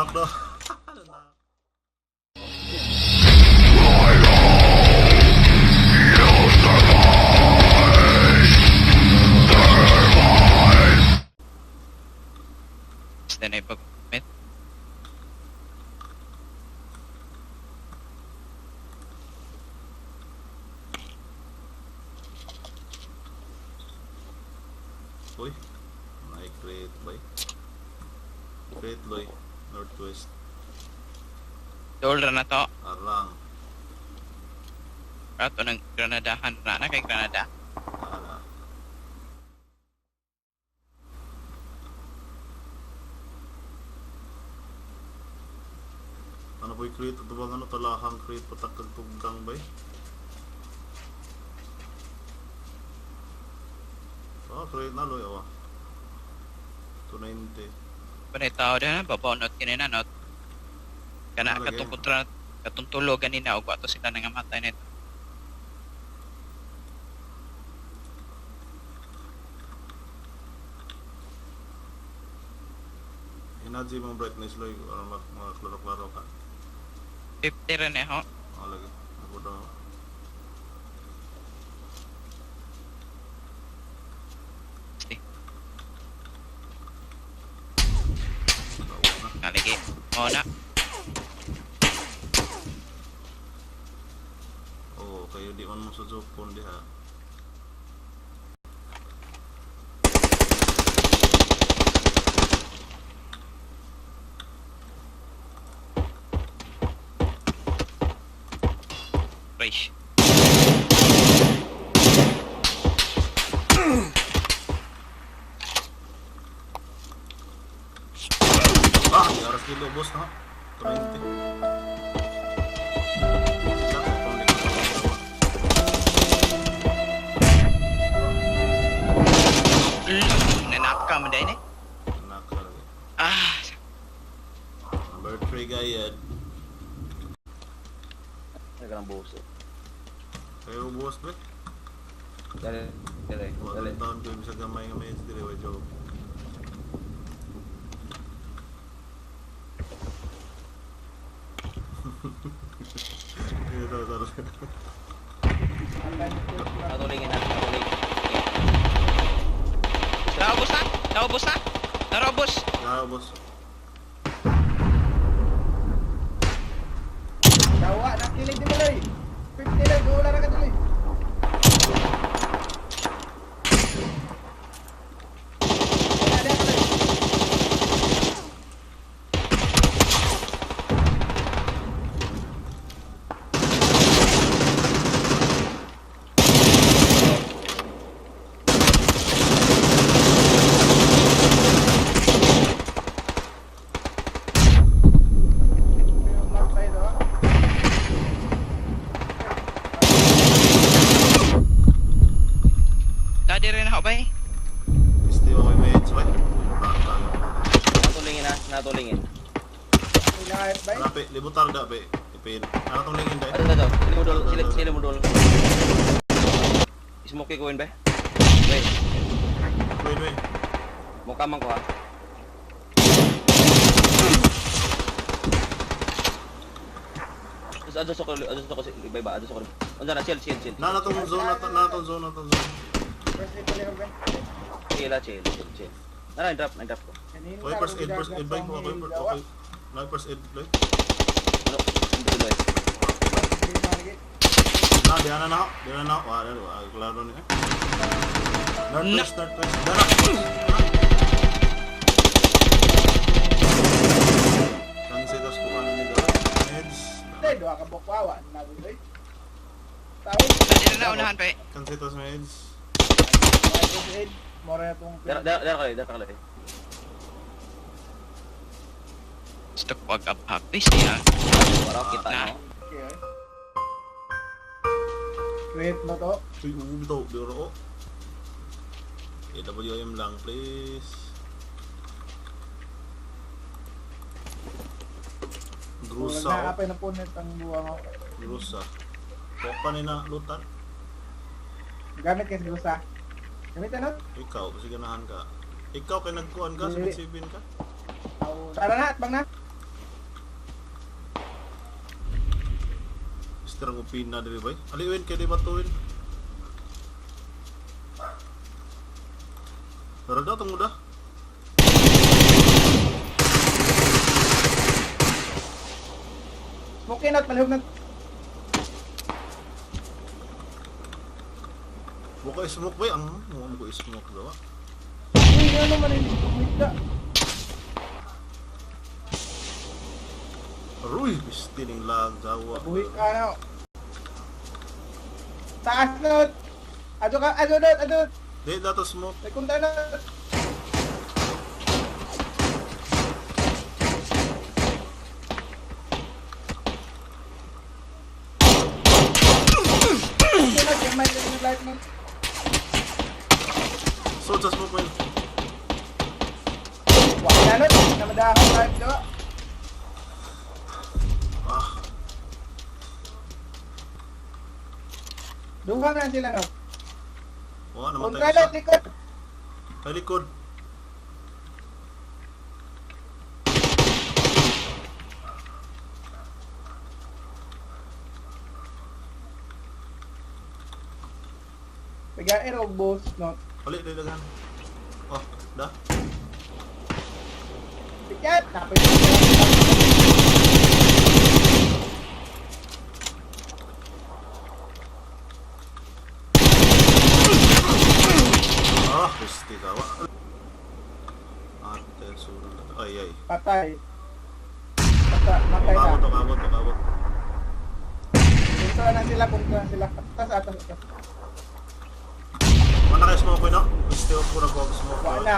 Knock daw. Basta na ipag-met. Uy. May crate ba? Crate loy. Northwest. Dol ra na to. Arang. Ato ng granadahan na na kay granada. Ara. Ano po yung crate? Ito bang ano? Talahang crate patak kag tugkang ba eh? Ah, crate na loy. Awa. 290. Panay tao din babaw not kini na not. Kana Ano lagi? katong kontra katong tulo ganina og ato sila nangamatay nito. Hinadji mong brightness loy. Para mga klaro-klaro ka. 50 ra ni ho. Ah, lagi. Ako daw. Sige. Tawa na. Naligi. Mo na. Oo, kayo di man mo sa Jopon diha. Fresh. Ah, di aras kilo boss na. 20. Sakto, pang likod ako dalawa. Nanaka man din eh. Anak ka lagi. Ah, Number 3 gayad. Ay, kanang buso. Kayo boss ba? Dali, dali, dali. Wala taon ko yung sa gamay nga may dili wa joke. Ito, ito, ito. Natulingin na, natulingin. naubos na? Naubos na? Naubos. Ah, boss. Dawa, nakilig din mo loy. 50 loy, wala na ka tuloy. Wala na tuloy. Yung mark tayo do. Dadi rin ako bay. Este ba may meds ba? Bata. Natulingin na, natulingin. Ilahit ba? Rapi, libutar da be. Ipin. Ano tong lingin dai? Ano na to? Sila mo dol, sila, sila mo dol. Smoke ko ba? Wait, Wait, wait. mukha man ko ha. Tapos adto sa ko, iba iba, adto sa ko. Unsa na, chill, chill, chill. Na na tong zone na to, na tong zone na tong zone. First aid tuloy ba? Chill, ah, chill, chill, chill. Na, na, drop, na, drop ko. Kanina, Okay, first aid ba? Okay, okay. Na first aid play. Ano? Hindi tuloy. Na, di na na. Di na na. Wala, wala klaro ni. Northwest, northwest. Dara. Kansi tas ko ano ni dara. Meds. Hindi, duha ka bukwawa. Nabuloy. Tao, Dadi rin na unahan bay. Kansi tas meds. first aid. Mora na itong Dara, dara, dara kayo, dara kayo. Stock wag up happy siya. Para kita, Na. no? Okay. Create na to. Uy, ubi daw, biro. AWM lang, please. Grusa, oh. Nakapay na punit ang buwa mo. Grusa. Poka ni na lutan. Gamit kasi gusa. Gamit ano? Ikaw, kasi ganahan ka. Ikaw kay nagkuan ka, Dili. 77 ka. Tara na, atbang na. Mister ang upina diri bay. Aliwin kay di batuin. Tara daw tong muda. Smoke not, malihog na. Buka smoke bay ang mo ko smoke daw. Uy, ano man yung smoke na. Aruy, pistining lag jawa. Buhi ka na. Taas not. Ato ka, ato not, ato. Di dato smoke. May kontra not. Ito na, gamay na yung life not. So sa smoke man. Wala not, namadahong life do. Ah, Duha na sila no. wa namatay Kontra isa. not, likod. Ay, likod. Bigay og boss not. Balik dili daghan. Oh, da. Bigat, napay. Ah, pisti dawa. Ate sulod. Ay ay. Patay. Patay, matay na. Kabot, kabot, kabot. Kontra na sila, kontra na sila. Atas, atas, atas. Wala kayo smoke no? Pisti ko na ko smoke. Wala.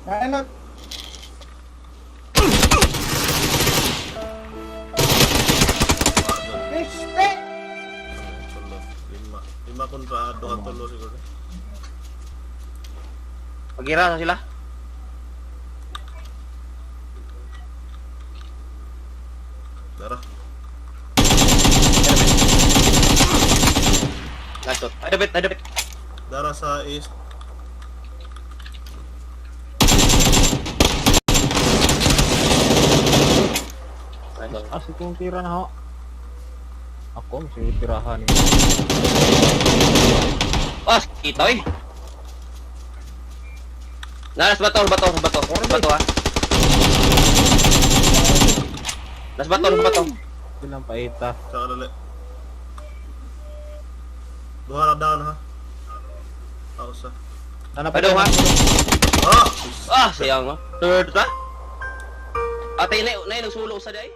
Ano? Mistake! Tulo. Lima. Lima kontra duha tulo siguro. Pagira na sila. Dara. Last shot. Ay, dapit, ay, dapit. Dara sa east. Nice shot. Ah, sige kong tira na ho. Ako, sige tirahan eh. Ah, kita oy. Nalas bato, bato, bato. Bato ah. Nas bato, nas bato. Silang paita. Tsaka dali. Duha na down ha. Ako sa. Sana pa Ano ha? Ah! Ah, sayang ah. Third ta. Atay na, na nagsulo sa day.